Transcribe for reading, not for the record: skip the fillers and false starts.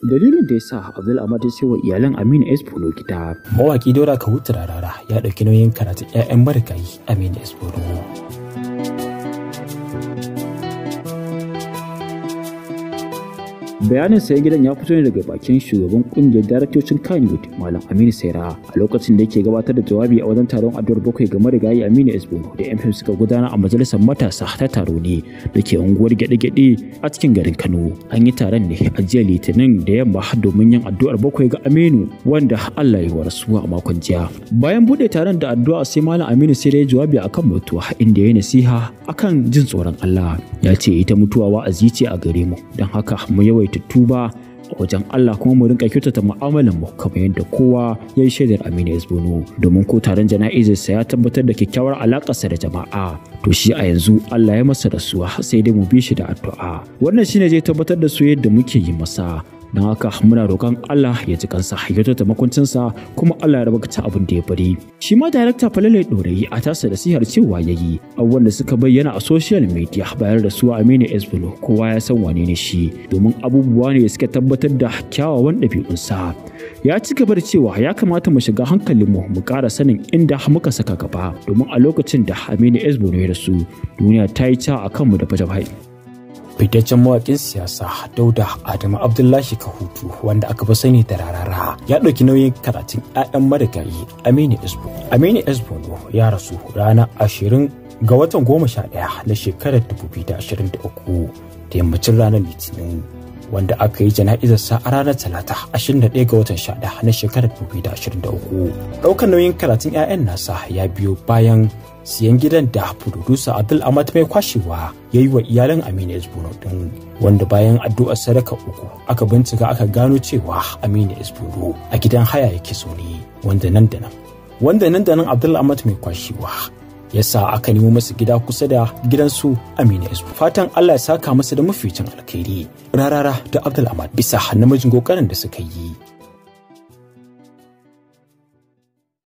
Dalilin da ya sa Abdul Ahmad ya sai wa iyalan Aminu S. Bono gida. Mawaƙi Daura Kahutu Rarara ya ɗauki nauyin karatun 'ya'yan marigayi Aminu S. Bono. Bayanin sayan gidan ya fito ne daga bakin shugaban kungiyar daraktocin Kannywood, Malam Aminu Saira, a lokacin da yake gabatar da jawabi a wajen taron addu'ar bakwai ga marigayi Aminu S. Bono da yan suka gudana a majalisar matasa ta taro ne da ke unguwar gyaɗe-gyaɗe a cikin garin Kano. An yi taron ne a jiya Litinin da yamma domin yin addu'ar bakwai ga Aminu wanda Allah ya rasuwa a makon jiya. Bayan buɗe taron da addu'a, sai Malam Aminu Saira ya jawabi akan mutuwa, inda ya nasiha akan jin tsoron Allah. Ya ce ita mutuwa wa'azi ce a gare mu, don haka mu yawaita tuba a wajen Allah, kuma mu rinka kyautata mu'amalar mu kamar yadda kowa ya yi shaidar Aminu S. Bono, domin ko taron jana'izarsa ya tabbatar da kyakkyawar alakarsa da jama'a. To shi a yanzu Allah ya masa rasuwa, sai dai mu bi shi da addu'a. Wannan shine zai tabbatar da soyayyar da muke yi masa. Don haka muna roƙon Allah ya ji kansa, ya kyautata makwancinsa, kuma Allah ya rabata abin da ya bari. Shi ma darakta Falale Dorayi a tasa da sihar cewa yayi abubuwan da suka bayyana a social media bayan rasuwa Aminu S. Bono, kowa ya san wane ne shi, domin abubuwa ne da suka tabbatar da kyawawan ɗabi'unsa. Ya ci gaba da cewa ya kamata mu shiga hankalinmu, mu ƙara sanin inda muka saka gaba, domin a lokacin da Aminu S. Bono ya rasu, duniya ta yi ca a kanmu da fata. Fitaccen mawaƙin siyasa Dauda Adamu Abdullahi Kahutu, wanda aka fi sani da Rarara, ya ɗauki nauyin karatun 'ya'yan marigayi Aminu S. Bono. Aminu S. Bono ya rasu ranar 20 ga watan 11 na shekarar 2023 da yammacin ranar Litinin, wanda aka yi jana'izarsa a ranar Talata 21 ga watan 11 na shekarar 2023. Ɗaukar nauyin karatun 'ya'yan nasa ya biyo bayan siyan gidan da fududusa Abdul Ahmad Mai Kwashewa ya yi wa iyalan Aminu S. Bono din, wanda bayan addu'ar sadaka uku aka bincika aka gano cewa Aminu S. Bono a gidan haya yake zaune, wanda nan da nan Abdul Ahmad Mai Kwashewa ya sa aka nemo masa gida kusa da gidansu Aminu S. Fatan Allah ya saka masa da maficin alkhairi, Rarara da Abdul Ahmad, bisa namijin kokarin da suka yi.